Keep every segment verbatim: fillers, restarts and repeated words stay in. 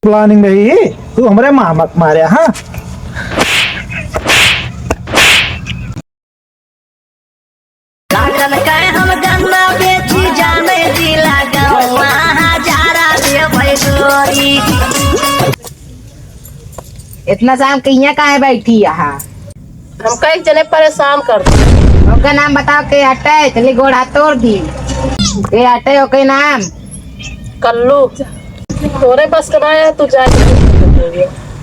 प्लानिंग रही, तू हमरे मामा के मारे, हाँ? काटन के हम गन्ना बेची जाने जिला गवा हजारा देबै गोरी। इतना शाम के हियाँ काहे बैठी यहाँ? हमका एक जने परेशान कर दे। ओकर नाम बताओ के हटे, चली गोड़ हाथ तोड़ दी। के हटे ओके नाम? कल्लू। तोरे बस का ना है, तू जाए।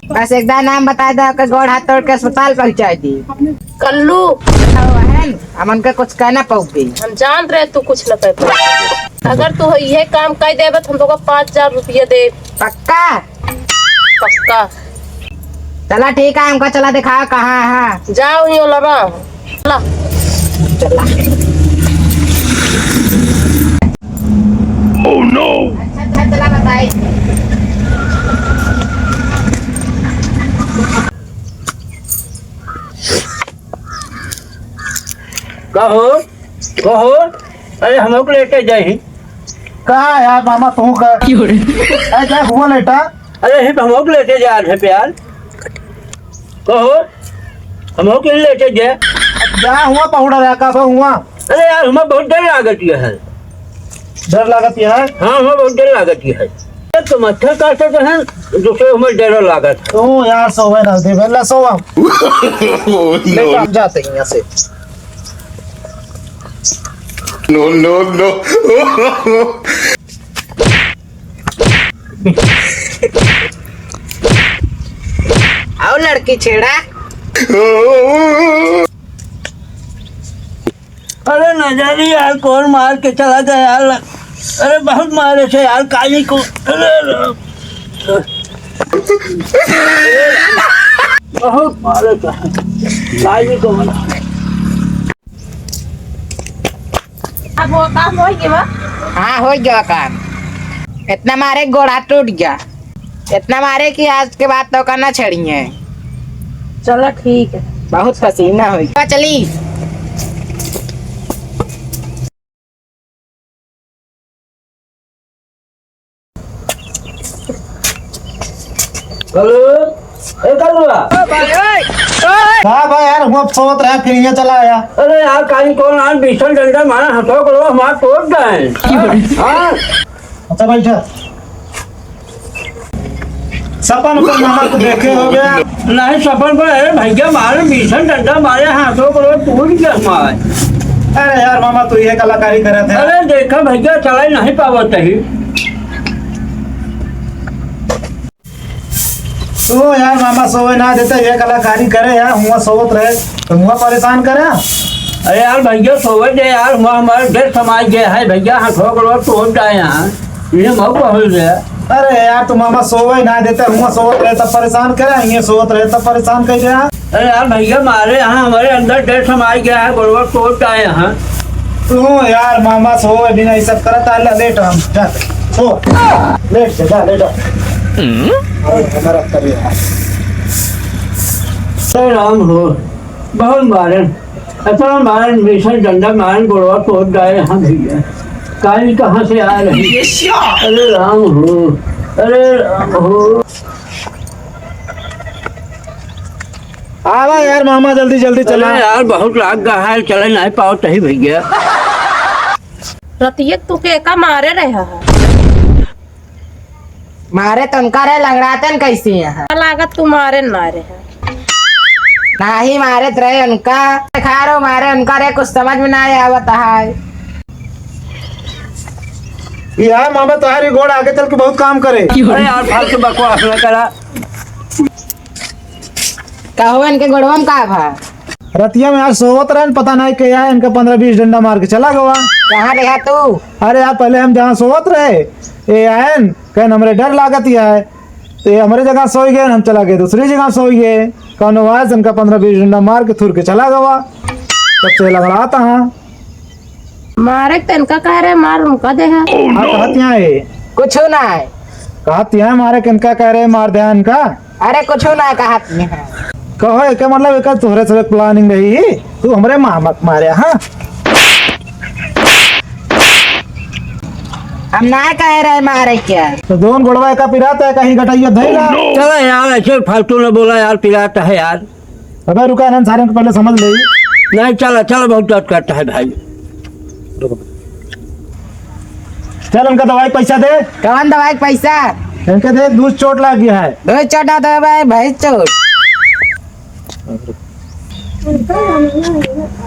बस एक दा नाम बताइ दे, ओके गोड़ हाथ तोड़ के अस्पताल पहुँचाइ दी। कल्लू। हमन के कुछ कहना पउबे। हम जानत रहे तू कुछ न कह पावे। अगर तू इहे काम कइ देबे त हम तोका पाँच हजार रुपया देब। पक्का? पक्का। चला ठीक है, हमका चला दिखावा कहाँ है। जाओ ही ओलरा। चला। चला। Oh no! अच्छा, अच्छा, चला बताई। कहो, कहो, अरे हमको लेके जाही। कहाँ यार मामा तू का? क्यों रे? अरे जा हुआ लेटा। अरे ही हमको लेके जा रहे प्यार। कहो, हमको लेके जा। जा हुआ पहुड़ा रहा का हुआ। अरे यार हमें बहुत डर लागत है। डर लागत है? हाँ, हमें बहुत डर लागत है। एक तो मच्छर काटत हैं, दूसरे हमें डर लागत है। तो यार सोवे ना दे, बेला सोवा। बेटा, हम जाते हैं यहाँ से। No, no, no। आओ लड़की छेड़ा। अरे न जानी यार कौन मार के चला गया यार। अरे बहुत मारे थे यार काली को। अरे, अरे। बहुत मारे थे काली को। अब वो काम हो गया बा? हाँ, हो गया काम। इतना मारे गोड़ हाथ टूट गया। इतना मारे कि आज के बाद तो करना छड़िए। चलो ठीक है। बहुत पसीना हो गया। चली। कल्लू, ए कल्लुआ। का भाई यार, हुआ सोवत रहा, फिर ये चला आया। अरे यार, काई कौन आज बीसन डंडा मारा, हंसो करो, हमारा टोट गए। हाँ? अच्छा, बैठा। सपन को मामा को देखे हो गया। नहीं, सपन पर, अरे भैया, मारे बीसन डंडा मारे, हंसो करो, टूट गया हमारा। अरे यार, मामा, तू ये कलाकारी करे थे। अरे देखा भैया, चला ही नहीं पावत ही। तो यार मामा सोवे ना देते, ये कलाकारी करे यार, हुआ सोवत रहे, तो हुआ परेशान करे। अरे यार भैया सोवे दे यार, हुआ हमारे डर समाई गया है भैया, हाथ हो गलो तो हो जाए यहाँ, ये मऊ कहल गया। अरे यार तू मामा सोवे ना देते, हुआ सोवत रहे तब परेशान करे, ये सोवत रहे तब परेशान कर गया। अरे यार भैया मारे यहाँ हमारे अंदर डर समाई गया है, गोड़वा टूट जाए यहाँ। तू यार मामा सोवे बिना ये सब करता है, लेट हम जा, सो, लेट जा, जा, लेट जा। अरे, हमारा करिए। हे राम हो, बहुत मारन, अतना मारन, भीषण डंडा मारन, गोड़वा तोड़ डाले, हाँ भैया, काली कहाँ से आ रही? अरे राम हो, अरे राम हो। आवा यार मामा, जल्दी जल्दी चला। अरे यार, बहुत लाग गया है, चले नहीं पाओ तही भैया। रतिया तू के का मारे रहा है? मारे तो उनका रे, लंगड़ातन कैसे यहाँ? लागत तू मारे ना रहे। नाही मारे तो रहे उनका। खारो मारे उनका रे, कुछ समझ में ना आवत है। यार मामा, तुम्हारी गोड़ आगे चल के बहुत काम करे। अरे यार, फालतू बकवास ना करा। का हुआ, इनके गोड़वा में का भा? रतिया में यार सोवत रहन, पता नहीं के आए, इनका पन्द्रह बीस डंडा मार के चला गवा। कहाँ रहा तू? अरे यार, पहले हम जहाँ सोवत रहे, ए आयन, कहन हमरे डर लागत ही है, तो ये हमरे जगह सोई गए, हम चला गए दूसरी जगह सोई गए। कौनो आवाज इनका पन्द्रह बीस डंडा मार के थुर के चला गवा। तब से लंगड़ाता हाँ। मारे के तनका कह रहे, मार उनका देहा। हाँ, कहत यहाँ है। कुछ ना है। कहत यहाँ मारे के इनका कह रहे, मार दे इनका। अरे कुछ ना कहत यहाँ। कहो, एके मतलब एकर तोहरे सब planning रही, तू हमरे मामा के मारे, हाँ? हम ना कहे रहे मारे क्या। तो दोन गोड़वा का पिरात है, कहीं गटइया धइला। चला यार, ऐसे फालतू न बोला यार, पिरात है यार। अबे रुका, इन्हन सारे को पहले समझ ले। नहीं, चला, चला, बहुत दर्द करता है भाई। रुको। चल, इनका दवाई पैसा दे। कौन दवाई पैसा? इनके दे, दूध चोट लाग गया है। दूध चोट ना दे भाई, भैंस चोट।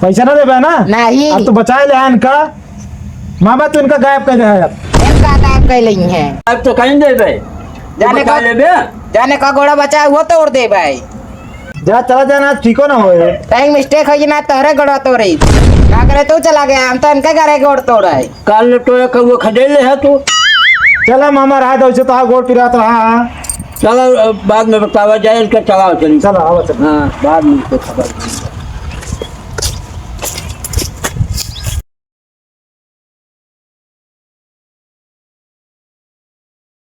पैसा ना देबे ना? नहीं। अब तो बचाए ले इनका। मामा, तू इनका गायब कर दे है अब। इनका गायब कर लेंगे। अब तो कहीं देबे। जाने बचा का, लेबे। जाने का गोड़ा बचा है, वो तोड़ दे भाई। जा, चला जाना, ठीक हो ना होए। कहीं मिस्टेक हो ना, तोहरे गोड़ा तोड़ी। का करे, तू चला गया, हम तो इनके घरे गोड़ तोड़ा है। काल ले तो एक वो खदेड़ ले है तू। चला मामा, रहा दो, उसे तो हाँ, गोड़ पिरात रहा। चला, अब बाद में बतावा जाए, इनका चलाओ चली। चला, आवा चला। हाँ, बाद में इसको खबर।